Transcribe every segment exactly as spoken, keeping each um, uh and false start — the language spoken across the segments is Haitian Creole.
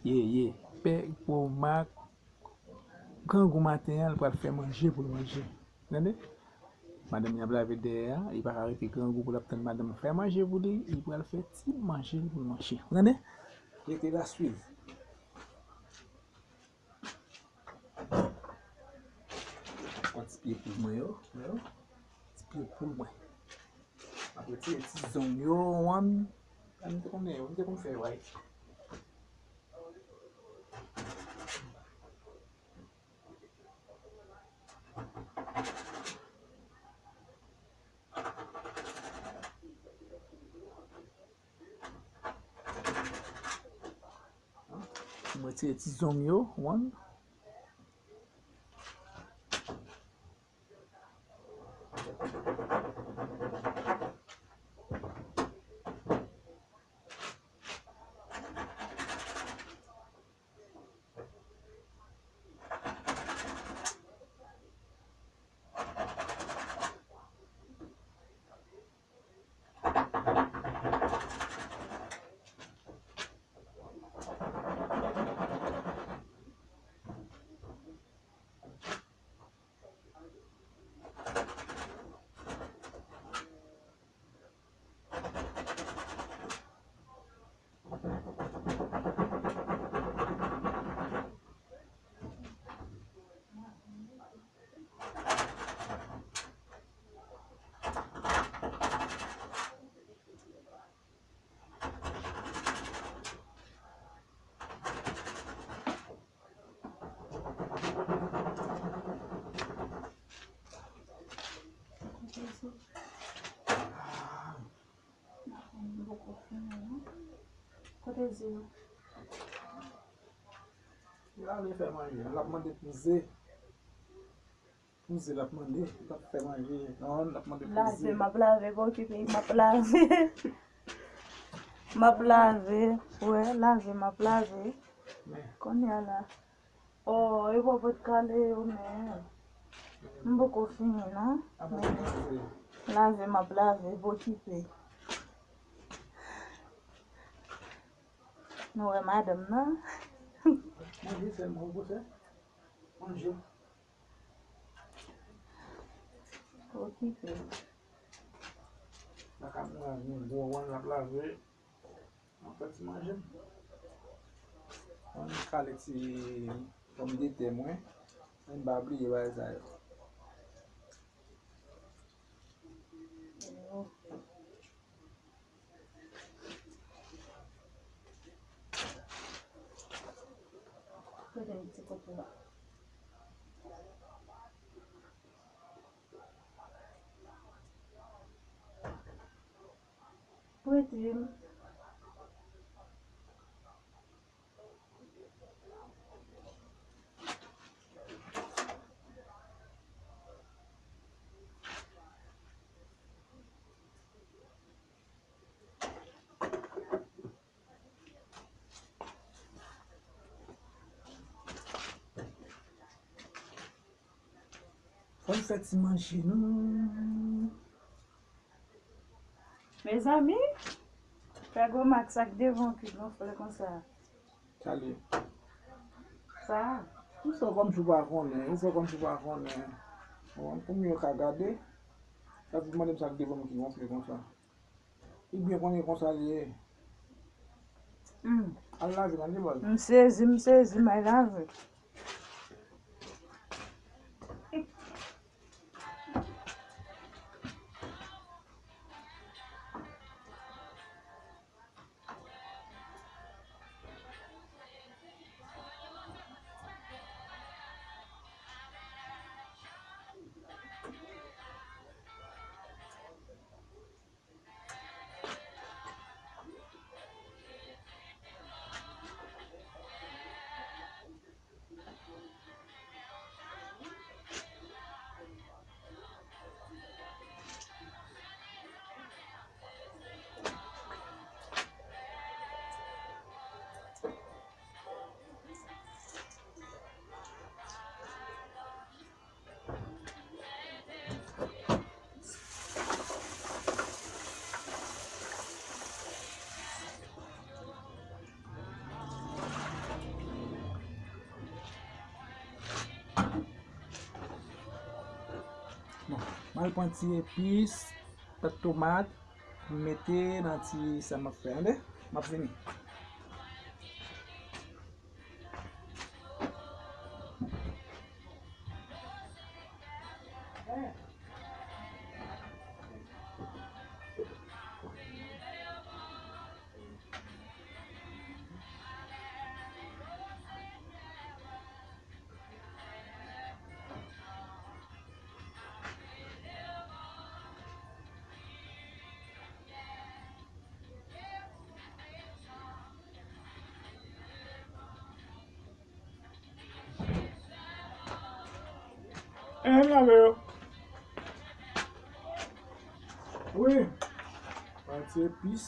Ye, ye. Pè Gwo Mak, grangou maten an, l pral fè manje pou l manje. Tande? Madanm li ap lave dèyè a, li pa ka rete grangou pou l ap tann madanm fè manje pou li, li pral fè ti manje pou l manje. Tande? Rete la, swiv. Pran ti pye poul mwen yo, yo. Ti pye poul mwen. M ap retire ti zong yo, wan. M te konnen yo, m te konn fè yo, ay. M retire ti zong yo, wan. Kote ze yo? Li ale fè manje, l ap mande pou ze. Pou ze l ap mande, li p ap fè manje. Non, l ap mande pou ze. Lave, m ap lave, pa okipe, m ap lave. M ap lave, wè, lave, m ap lave. Men. Kounye a la. Oh, e bò pot kale yo, men. M poko fini, non. Apa se lave. Lave, m ap lave, pa okipe. Nou wè madanm nan. Manje sèlman ou pou fè. Manje. Okipe. Baka m lave yon gwo wàn l ap lave. Mwen fè ti manje m. Mwen kale ti pòmdetè mwen. Mwen pa bliye bagay sa yo. Kote m ti kopo a? Prete m. Fò n fè ti manje nou. Mezanmi, pè Gwo Mak, sa k devan w ki gonfle konsa? Sa l ye? Sa. Ou fè kòmsi w pa konnen, ou fè kòmsi w pa konnen. Bon, pou moun yo ka gade, sa pou mande m sa k devan m ki gonfle konsa. Li byen konnen konsa li ye. Hmm. Al lave nan debòl. M sezi, m sezi, m al lave. Bon, m al pran ti epis, pèt tomat, pou m mete nan ti sa m ap fè. Tande? M ap vini. E, m lave yo. Wi. Pati epis.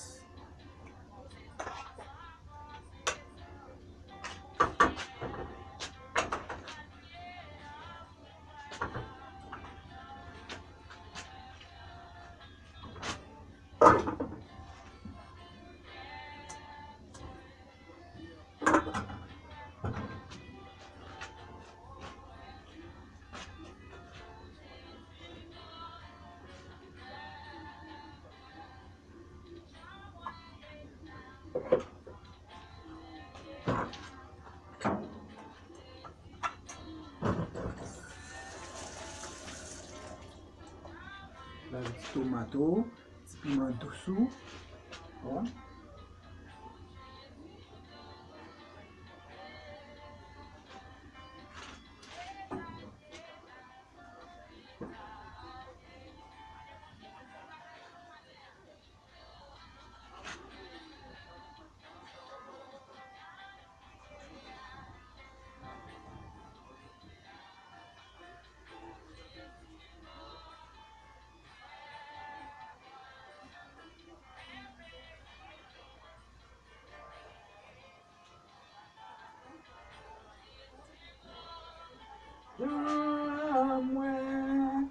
Lave ti tomat ou, ti piman dous ou. Bon. Jan mwen.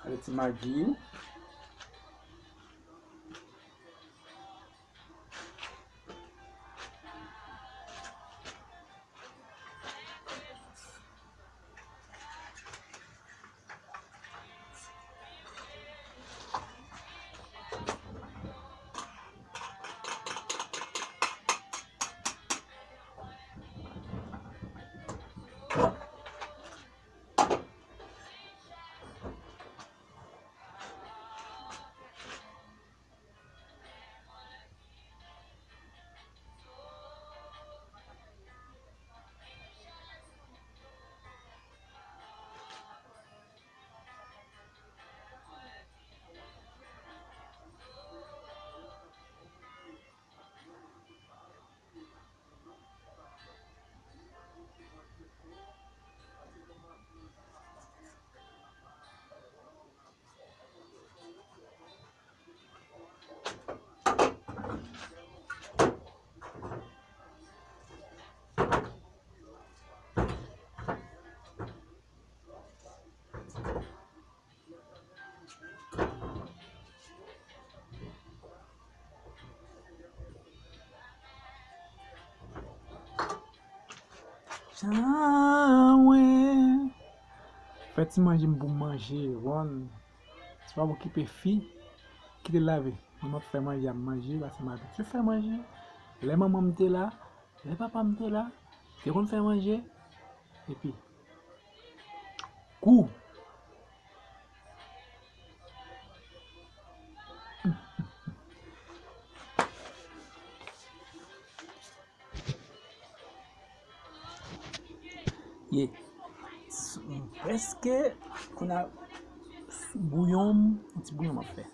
Gade ti magi. Jan mwen. Fè ti manje m pou m manje, bon. Se pa pou okipe fi. Kite l lave. Mwen m ap fè manje, ap manje, paske m abitye fè manje. Lè manman m te la, lè papa m te la, te konn fè manje. Epi, kou. Ye. S-, prèske, kounye a, bouyon, yon ti bouyon m ap fè.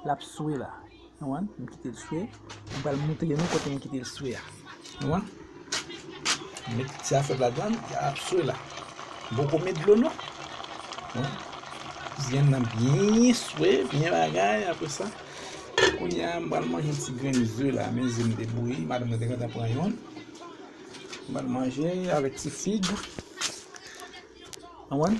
L ap swe la. Nou konprann? M kite l swe. M pral montre nou kote m kite l swe a. Nou konprann? M met ti afè m ladan, l ap swe la. M poko met dlo non. Bon. Vyann nan byen swe, byen bagay, apre sa. Kounye a, m pral manje yon ti grenn ze la. Men ze m te bouyi, madanm mwen te gentan pran yonn. M al manje avèk ti fig. Konprann?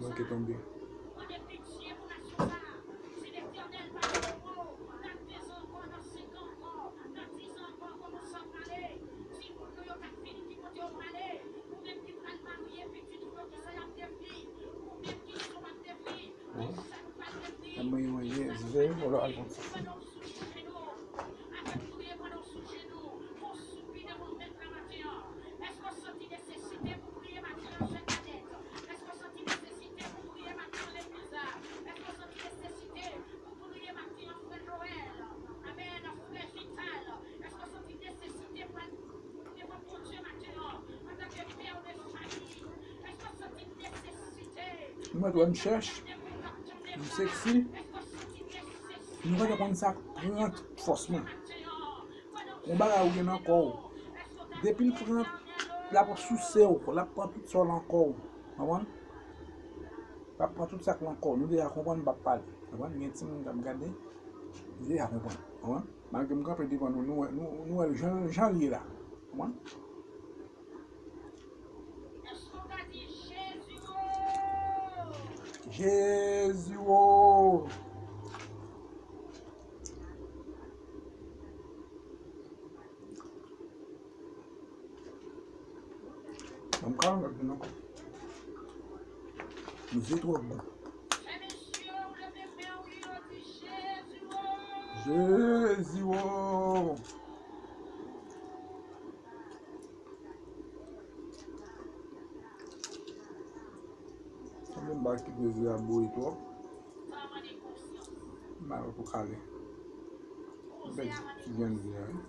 Manke tonbe. Bon. Mwen manje, zè, wala, al konsa. Mwen dwe m chèch. M seksi. M pa t konn sa k pran tout fòs mwen. Yon bagay ou gen nan kò w. Depi l pran, l ap souse w, l ap pran tout sa w nan kò w. Konprann? L ap pran tout sa k nan kò w. Nou deja konprann m p ap pale. Konprann? Gen timoun k ap gade. Nou deja konprann. Konprann? Malgre m kanpe devan nou, nou wè, nou, nou wè l jan, jan l ye la. Konprann? Jezi wo! Ban m kalòt vin ankò. Mizè twò gou. Jezi wo! Sa menm bak ki dezi a bouyi twòp. Mal pou kale. Bèl ti grenn vye a, wi.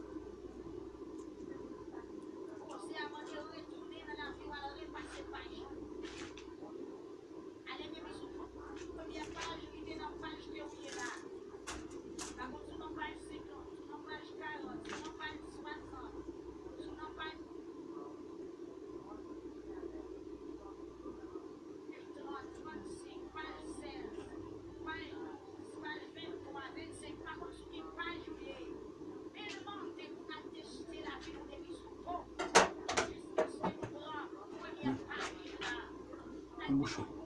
Mouche.